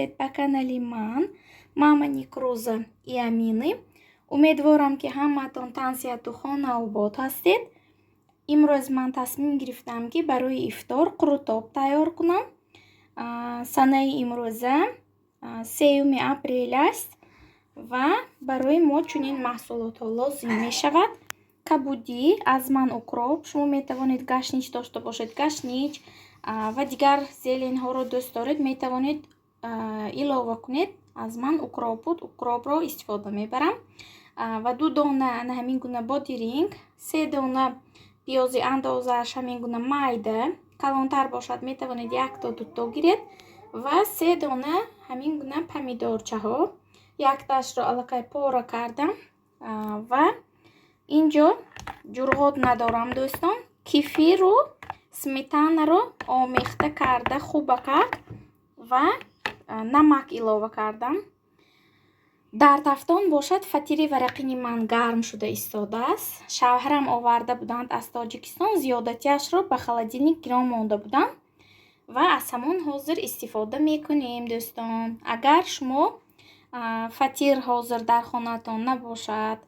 омадед ба канали ман, Мама Никруза и Амины. Умедворам, ки ҳамаатон тансиҳату хонаобод ҳастед. Имрӯз ман тасмим гирифтам, ки барои ифтор қурутоб тайёр кунам. Санаи имрӯза 3 апрел аст ва барои мо чунин маҳсулотҳо лозим мешавад: кабудӣ, аз ман укроп, шумо метавонед гашнич дошта бошед, гашнич ва дигар зелень ҳоро дӯст доред, метавонед илова кунед. Аз ман укроп буд, укропро истифода мебарам ва ду дона ана ҳамин гуна бодиринг, се дона пиёзи андозааш ҳамин гуна майда, калонтар бошад, метавонед якто, дуто гиред ва се дона ҳамин гуна помидорчаҳо, яктаашро аллакай пора кардам. Ва инҷо ҷурғот надорам, дӯстон, кефиру сметанаро омехта карда хубакак ва намак илова кардам. Дар тафтон бошад, фатири варақини ман гарм шуда истодааст. Шавҳарам оварда буданд аз Тоҷикистон, зиёдатиашро ба холодильник гирон монда будам ва аз ҳамон ҳозир истифода мекунем. Дӯстон, агар шумо фатир ҳозир дар хонаатон набошад,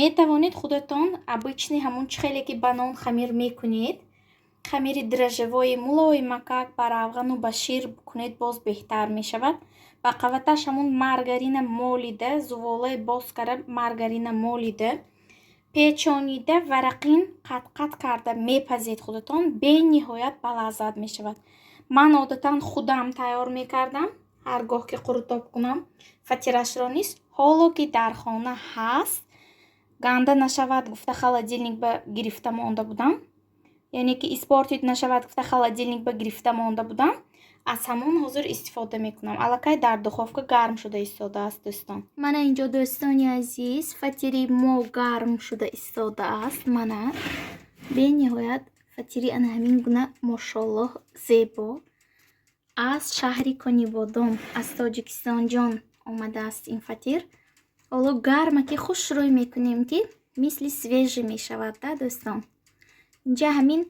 метавонед худатон обычный ҳамон чӣ хеле ки ба нон хамир мекунед, хамири дрожжевой мулоимакак ба равғану ба шир кунед, боз беҳтар мешавад. Ба қаваташ ҳамун маргарина молида, зуволаи боз карда, маргарина молида, печонида, варақин қатқат карда мепазед худатон, бениҳоят балаззат мешавад. Ман одатан худам тайёр мекардам, ҳар гоҳ ки қурутоб кунам, фатирашро низ. Ҳоло ки дар хона ҳаст, ганда нашавад гуфта, холодильник ба гирифта монда будам, яъне ки испортить нашавад гуфта, холодильник ба гирифта монда будам, аз ҳамон ҳозир истифода мекунам. Аллакай дар духовка гарм шуда истодааст, дӯстон. Мана инҷо, дӯстони азиз, фатири мо гарм шуда истодааст. Мана, бениҳоят фатири ана ҳамин гуна, мошоллоҳ, зебо, аз шаҳри Конибодом, аз Тоҷикистонҷон омадааст ин фатир. Ҳоло гарма ки хушрӯй мекунем, ки мисли свежий мешавад да, дӯстон. Инҷа ҳамин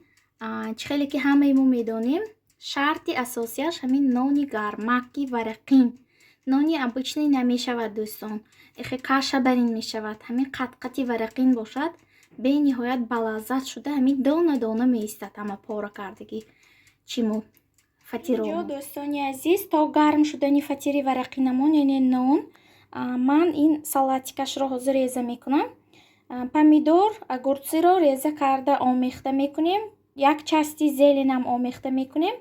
чӣ хеле ки ҳамаи мо медонем, шарти асосияш ҳамин нони гармаки варақин. Нони обычный намешавад, дӯстон, эхе каша барин мешавад. Ҳамин қатқати варақин бошад, бениҳоят балаззат шуда, ҳамин дона дона меистад ҳама пора кардагӣ чиму фатиро. Дӯстони азиз, то гарм шудани фатири варақинамон, яъне нон, ман ин салатикашро ҳозир реза мекунам. Помидор, огурцы ро реза карда омехта мекунем, як части зелень ам омехта мекунем,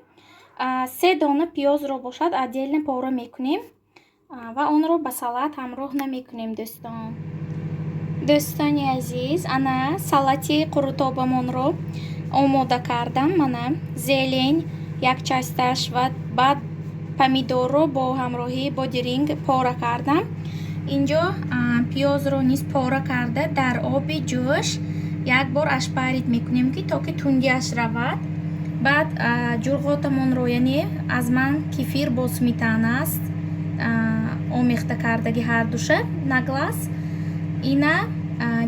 се дона пиёзро бошад, отдельно пора мекунем ва онро ба салат ҳамроҳ намекунем, дӯстон. Дӯстони азиз, ана салати қурутобамонро омода кардам. Мана зелень як часть аш ва баъд помидорро бо ҳамроҳии бодиринг пора кардам. Инҷо пиёзро низ пора карда, дар оби ҷӯш як бор ошпарить мекунем, ки то ки тундиаш равад. Баъд ҷурғотамонро, яъне аз ман кефир бо сметана аст, омехта кардаги ҳардуша на глаз. Ина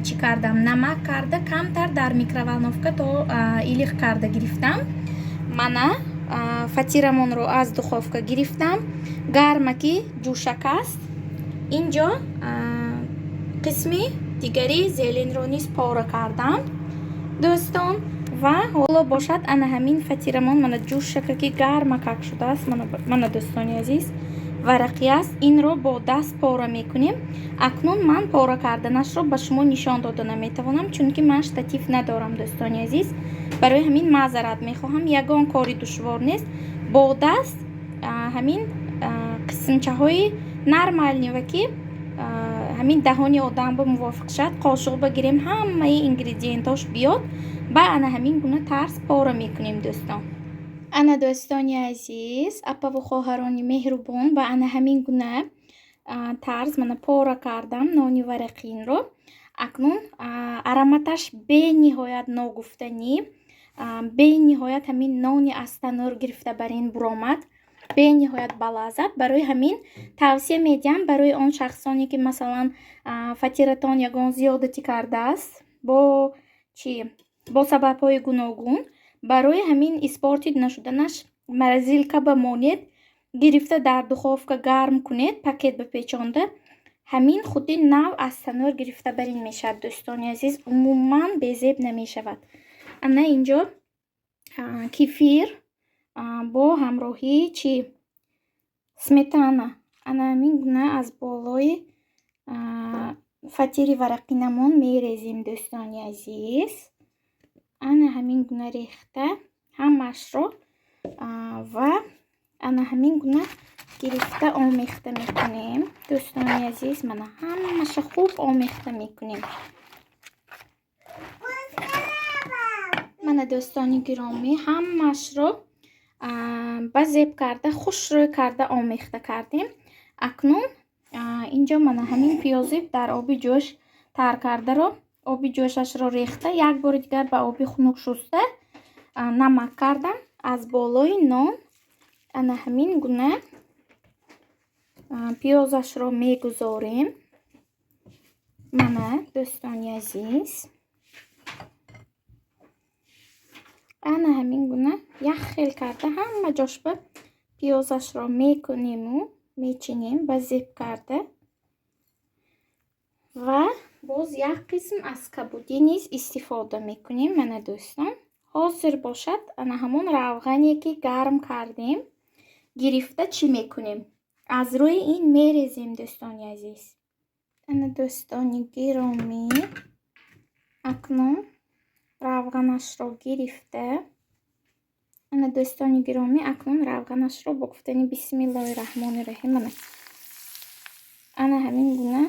чӣ кардам, намак карда, камтар дар микроволновка то илиқ карда гирифтам. Мана фатирамонро аз духовка гирифтам, гармаки ҷӯшак аст. Инҷо қисми дигари зелень ро низ пора кардам, дӯстон. Ва ҳоло бошад, ана ҳамин фатирамон, мана, ҷӯшакаки гармакак шудааст. Мана, дӯстони азиз, варақӣ аст, инро бо даст пора мекунем. Акнун ман пора карданашро ба шумо нишон дода наметавонам, чунки ман штатив надорам, дӯстони азиз, барои ҳамин маъзарат мехоҳам. Ягон кори душвор нест, бо даст ҳамин қисмчаҳои нормальный ва ки ҳамин даҳони одам ба мувофиқ шавад, қошуқ багирем, ҳамаи ингредиент ош биёд, ба ана ҳамин гуна тарз пора мекунем, дӯстон. Ана, дӯстони азиз, апаву хоҳарони меҳрубон, ба ана ҳамин гуна тарз мана пора кардам нони варақинро. Акнун ароматаш бениҳоят ногуфтанӣ, бениҳоят ҳамин нони аз танӯр гирифта бар ин буромад, бениҳоят балаззат. Барои ҳамин тавсия медиҳам барои он шахсоне, ки масалан фатиратон ягон зиёдатӣ кардааст, бо чӣ, бо сабабҳои гуногун, барои ҳамин испортить нашуданаш морозилка ба монед. Гирифта дар духовка гарм кунед, пакет бипечонда, ҳамин худи нав аз танӯр гирифта барин мешавад, дӯстони азиз, умуман безеб намешавад. Ана инҷо кефир бо ҳамроҳии чӣ? Сметана. Ана ҳамин гуна аз болои фатири варақинамон мерезем, дӯстони азиз. Ана ҳамин гуна рехта ҳамаашро ва ана ҳамин гуна гирифта омехта мекунем, дӯстони азиз. Мана, ҳамаша хуб омехта мекунем. Мана, дӯстони гиромӣ, ҳамаашро ба зеб карда, хушрӯй карда омехта кардем. Акнун инҷо мана ҳамин пиёзи дар оби ҷӯш тар кардаро, оби ҷӯшашро рехта, як бори дигар ба оби хунук шуста, намак кардам. Аз болои нон ана ҳамин гуна пиёзашро мегузорем. Мана, дӯстони азиз, ана ҳамин гуна як хел карда ҳама ҷошба пиёзашро мекунему мечинем ба зеб карда. Ва боз як қисм аз кабудӣ низ истифода мекунем. Мана, дӯстон, ҳозир бошад, ана ҳамон равғане ки гарм кардем, гирифта чӣ мекунем? Аз рӯи ин мерезем, дӯстони азиз. Ана, дӯстони гиромӣ, акнун равғанашро гирифта, ана, дӯстони гиромӣ, акнун равғанашро бо гуфтани бисмиллоҳи раҳмони раҳим, мана, ана ҳамин гуна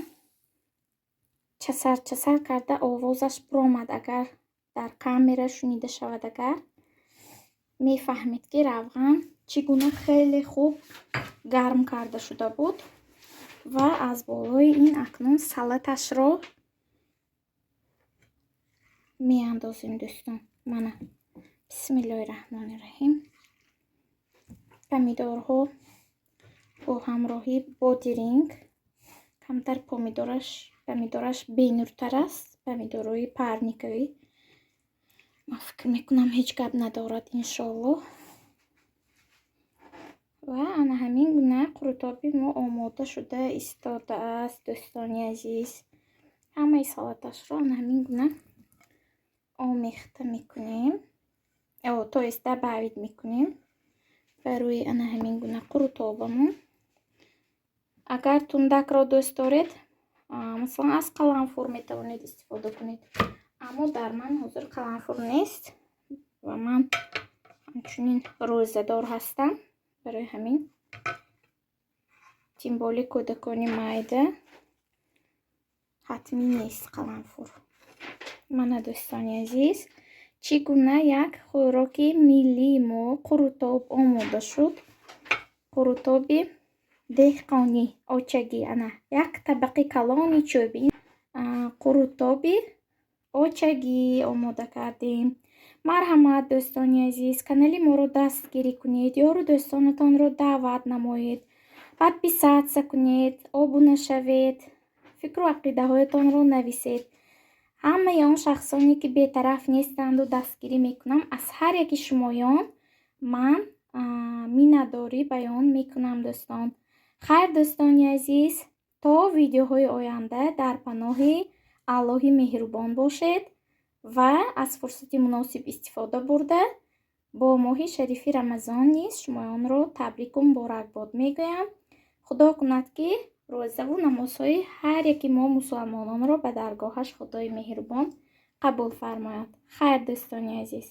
часар часар карда овозаш биромад. Агар дар камера шунида шавад, агар мефаҳмед, ки равған чӣ гуна хеле хуб гарм карда шуда буд. Ва аз болои ин акнун салаташро меандозем, дӯстон. Мана, бисмиллоҳи раҳмони раҳим. Помидорҳо бо ҳамроҳӣ бодиринг, камтар помидораш бенуртар аст, помидорҳои парниковӣ. Ман фикр мекунам, ҳеҷ гап надорад, иншоаллоҳ. Ва ана ҳамин гуна қурутоби мо омода шуда истодааст, дӯстони азиз. Ҳамаи салаташро ана ҳамин гуна омехта мекунем, то есть добавить мекунем ба рӯи ана ҳамин гуна қурутобамон. Агар тундакро дӯст доред, масалан, аз қаламфур метавонед истифода кунед, аммо дар ман ҳозир қаламфур нест ва ман ҳамчунин рӯзадор ҳастам. Барои ҳамин тимболи кӯдакони майда ҳатмӣ нест қаламфур. Мана, дӯстони азиз, чӣ гуна як хӯроки миллии мо қурутоб омода шуд. Қурутоби деҳқонӣ, очагӣ. Ана як табақи калони чӯбӣ қурутоби очагӣ омода кардем. Марҳамат, дӯстони азиз, канали моро дастгирӣ кунед, ёру дӯстонатонро даъват намоед, подписаться кунед, обуна шавед, фикру ақидаҳоятонро нависед. Ҳамаи он шахсоне ки бетараф нестанду дастгирӣ мекунам, аз ҳар яки шумоён ман миннатдорӣ баён мекунам, дӯстон. Хайр, дӯстони азиз, то видеоҳои оянда дар паноҳи Аллоҳи меҳрубон бошед ва аз фурсати муносиб истифода бурда, бо моҳи шарифи Рамазон низ шумоёнро табрику муборакбод мегӯям. Худо кунад, ки рӯзаву намозҳои ҳар яки мо мусулмононро ба даргоҳаш Худои меҳрубон қабул фармояд. Хайр, дӯстони азиз.